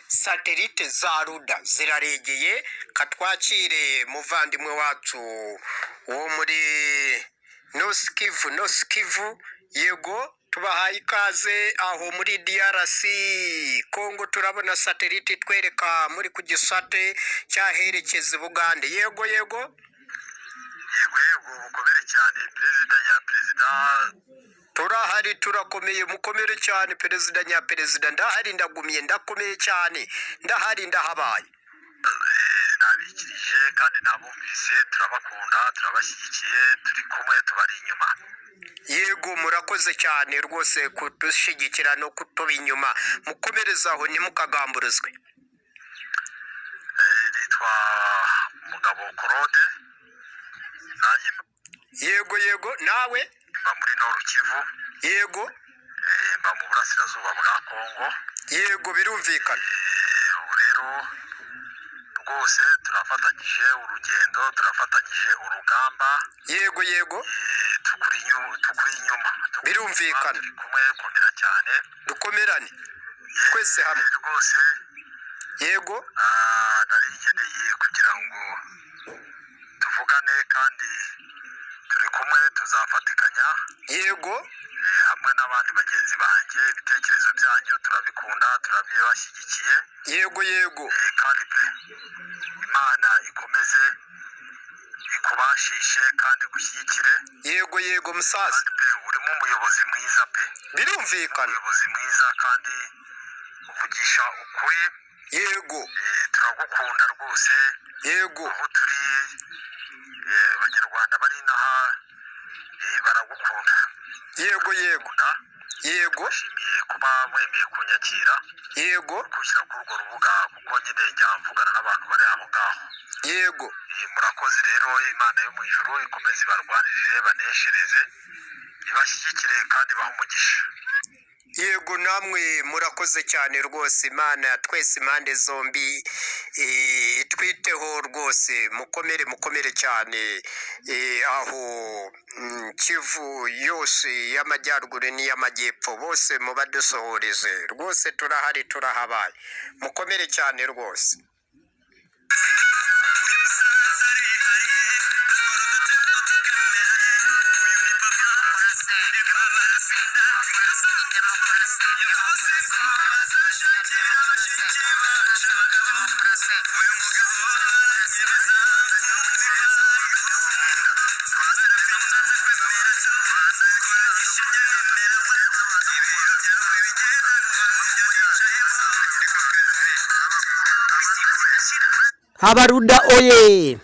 Satelite za ruda ziraregeye. Katwakire muvandimwe wacu wo muri North Kivu, North Kivu. Yego, tubahaye ikaze aho muri DRC Congo. Turabona satelite itwereka muri ku gisate cyaherekeza Bugande. Yego, yego. Yego, yego, bukomere cyane, perezida nyaperezida. Turahari, turakomeye, mukomere cyane, perezida nyaperezida. Ndahari, ndagumye, ndakomeye cyane, ndahari, ndahabaye. Nabikirije kandi nabumvise. Turabakunda, turabashyigikiye, turi kumwe, tubari inyuma. Yego, murakoze cyane rwose kudushyigikira no kutuba inyuma. Mukomereze aho, ntimukagamburuzwe. Nitwa Mugabo Claude, nanjye Yego, yego, nawe? mba muri Nord Kivu. Yego. Mba mu burasirazuba bwa Kongo. Yego, birumvikana. Ubu rero rwose turafatanyije urugendo, turafatanyije urugamba. Yego, yego. Tukuri inyuma, tukuri Birumvikana. inyuma, turi kumwe, komera cyane. Dukomerane twese hamwe. Rwose. Yego. Nari nkeneye kugira ngo tuvugane, kandi turi kumwe, tuzafatikanya. Yego. Hamwe n'abandi bagenzi banjye. Ibitekerezo byanyu turabikunda, turabibashyigikiye. Yego, yego. Kandi pe, Imana ikomeze ikubashishe kandi igushyigikire. Yego, yego, musaza. Kandi pe, urimo umuyobozi mwiza pe. Birumvikana. Umuyobozi mwiza kandi uvugisha ukuri. Yego. Turagukunda rwose. Yego. Aho turi, abanyarwanda bari inaha baragukunda. Yego, yego. Yego. Nshimiye kuba mwemeye kunyakira, Yego. kunshyira kuri urwo rubuga, kuko nyine njya mvugana n'abantu bari aho ngaho. Yego. Murakoze rero. Imana yo mu ijuru ikomeze ibarwanirire, baneshereze, ibashyigikire kandi ibahe umugisha. Yego, namwe murakoze cyane rwose. Imana twese impande zombi twiteho rwose. Mukomere, mukomere cyane. Aho Kivu yose y'amajyaruguru n'iy'amajyepfo, bose mubadusohoreze rwose. Turahari, turahabaye, mukomere cyane rwose. Habaruda oye!